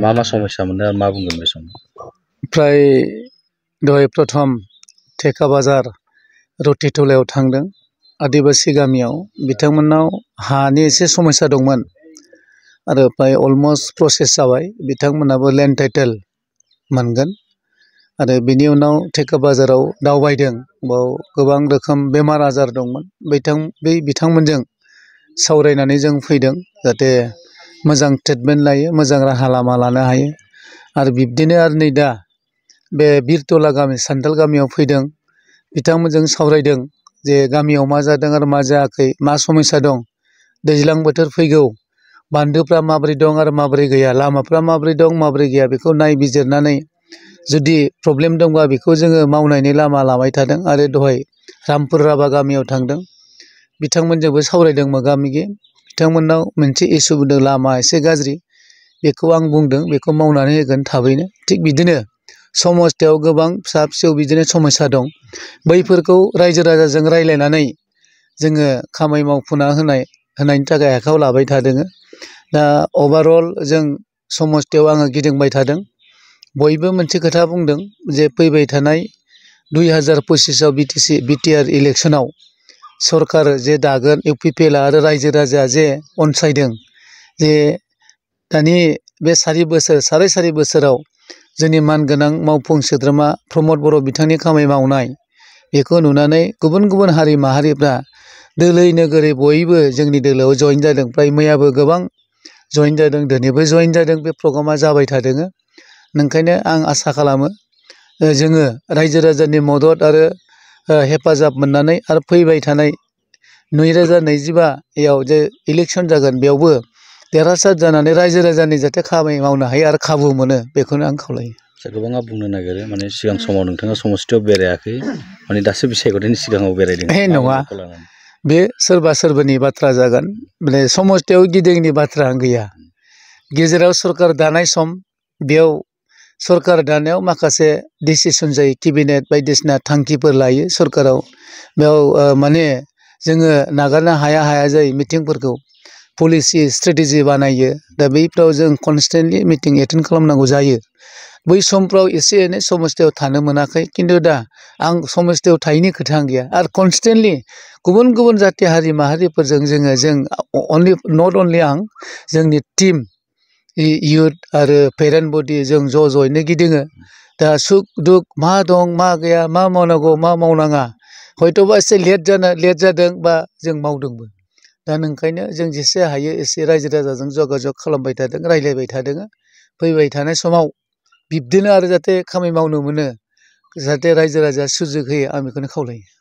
मा मा समस्या मोनदों आरो मा बुंगोन बे समाव? फ्राय दहाय प्रथम थेका बाजार रथिटलायाव थांदों आदिबासि गामियाव बिथांमोननाव हानि एसे समस्या दंमोन आरो फ्राय अलमस्ट प्रसेस जाबाय बिथांमोनाबो लेन्ड टाइटेल मोनगोन आरो बिनि उनाव थेका बाजाराव दावबायदों बाव गोबां रोखोम बेमार आजार दंमोन बिथांमोनजों सावरायनानै जों फैदों जाहाथे मोजां ट्रिटमेन्ट लायो मोजां राहा लामा लानो हायो आरो बिब्दिनो आरो नै दा बे बिरतला गामि सान्थाल गामियाव फैदों बिथांमोनजों सावरायदों जे गामियाव मा जादों आरो मा जायाखै मा समस्या दं दैज्लां बोथोर फैगौ बान्दोफ्रा माबोरै दं आरो माबोरै गैया लामाफ्रा माबोरै दं माबोरै गैया बेखौ नायबिजिरनानै जुदि प्रब्लेम दंबा बेखौ जोङो मावनायनि लामा लाबाय थादों आरो दहाय रामपुर राभा गामियाव थांदों बिथांमोनजोंबो सावरायदों मोगा मोगि बिथांमोननाव मोनसे इसु बुंदों लामा एसे गाज्रि बेखौ आं बुंदों बेखौ मावनानै होगोन थाबैनो थिग बिदिनो समस्थियाव गोबां फिसा फिसौ बिदिनो समस्या दं बैफोरखौ रायजो राजाजों रायज्लायनानै जोङो खामानि मावफुंना होनायनि थाखाय आखायाव लाबाय थादों दा अभारअल जों समस्थियाव आङो गिदिंबाय थादों बयबो मोनसे खोथा बुंदों जे फैबाय थानाय 2025आव बिटिआर इलेक्सनाव सरकार जे दागोन इउपिपिएलआ आरो रायजो राजाया जे अनसायदों जे दानि बे साराय बोसोराव जोंनि मानगोनां मावफुं सोद्रोमा प्रमद बर' बिथांनि खामानि मावनाय बेखौ नुनानै गुबुन गुबुन हारि माहारिफ्रा दोलै नोगोरै बयबो जोंनि दोलोआव जइन जादों फ्राय मैयाबो गोबां जइन जादों दिनैबो जइन जादों बे प्रग्रामा जाबाय थादों ओंखायनो आं आसा खालामो जोङो रायजो राजानि मदद आरो हेफाजाब मोननानै आरो फैबाय थानाय 2025आव जे इलेक्सन जागोन बेयावबो देरहासार जानानै रायजो राजानि जाहाथे खामानि मावनो हायो आरो खाबु मोनो बेखौनो आं खावलायो। गोबाङा बुंनो नागिरो माने सिगां समाव नोंथाङा समस्थियाव बेरायाखै माने दासो बिसायख'थिनि सिगाङाव बेरायदों। नङा बे सोरबा सोरबानि बाथ्रा जागोन माने समस्थियाव गिदिंनि बाथ्रा गैया गेजेराव सरकार दानाय सम बेयाव सरकार दानायाव माखासे डिसिसन जायो केबिनेट बायदिसिना थांखिफोर लायो सरकाराव बेयाव माने जोङो नागारनो हाया जायो मिटिंफोरखौ पलिसि स्ट्रेटेजि बानायो दा बैफ्राव जों कनस्टेन्टलि मिटिं एटेन्ड खालामनांगौ जायो बै समफ्राव एसे एनै समस्थियाव थानो मोनाखै खिन्थु दा आं समस्थियाव थायैनि खोथा गैया आरो कनस्टेन्टलि गुबुन गुबुन जाथि हारि माहारिफोरजों जों नट अनलि आं जोंनि टिम इयुथ आरो पेरेन्ट बडि जों ज'यैनो गिदिङो दा सुख दुख मा दं मा गैया मा मावनांगौ मा मावनाङा हयथ'बा एसे लेट जादों बा जों मावदोंबो दा ओंखायनो जों जेसे हायो एसे रायजो राजाजों जगाजग खालामबाय थादों रायज्लायबाय थादों फैबाय थानाय समाव बिब्दिनो आरो जाहाथे खामानि मावनो मोनो जाहाथे रायजो राजाया सुजुग होयो आं बेखौनो खावलायो।